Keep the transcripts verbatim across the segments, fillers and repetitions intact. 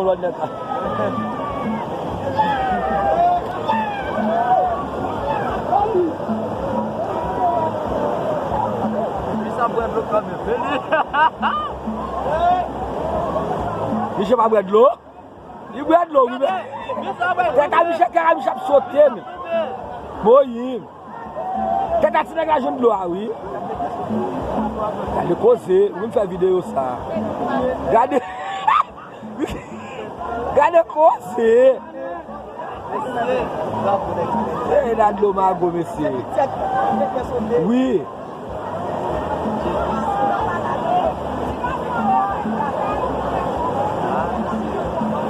Lòt nèg la. Misye pa bwè dlo. Li bwè dlo, wi, men. Tèt a misye, tèt a misye ap sote, men. Moyiz. Tèt a ti nèg la jwenn dlo a, wi. Gade koze, ou vin fè videyo sa. Gade. Gade koze. E la dlo mago, mesye. Wi.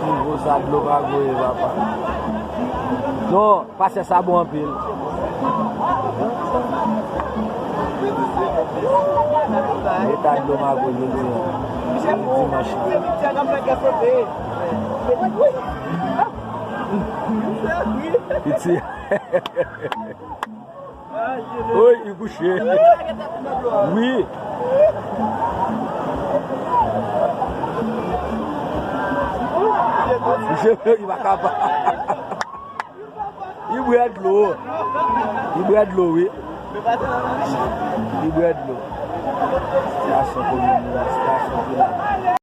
Nivo sa dlo mago ye, papa. Non. Pastè sa bon anpil. Eta dlo mago jodi a. Jodi dimanch la. Piti. Oy, li kouche. Wi. Misye, li pa kapab. Li bwè dlo. Li bwè dlo, wi. Li bwè dlo. Sitiyasyon komin nan, sitiyasyon komin nan.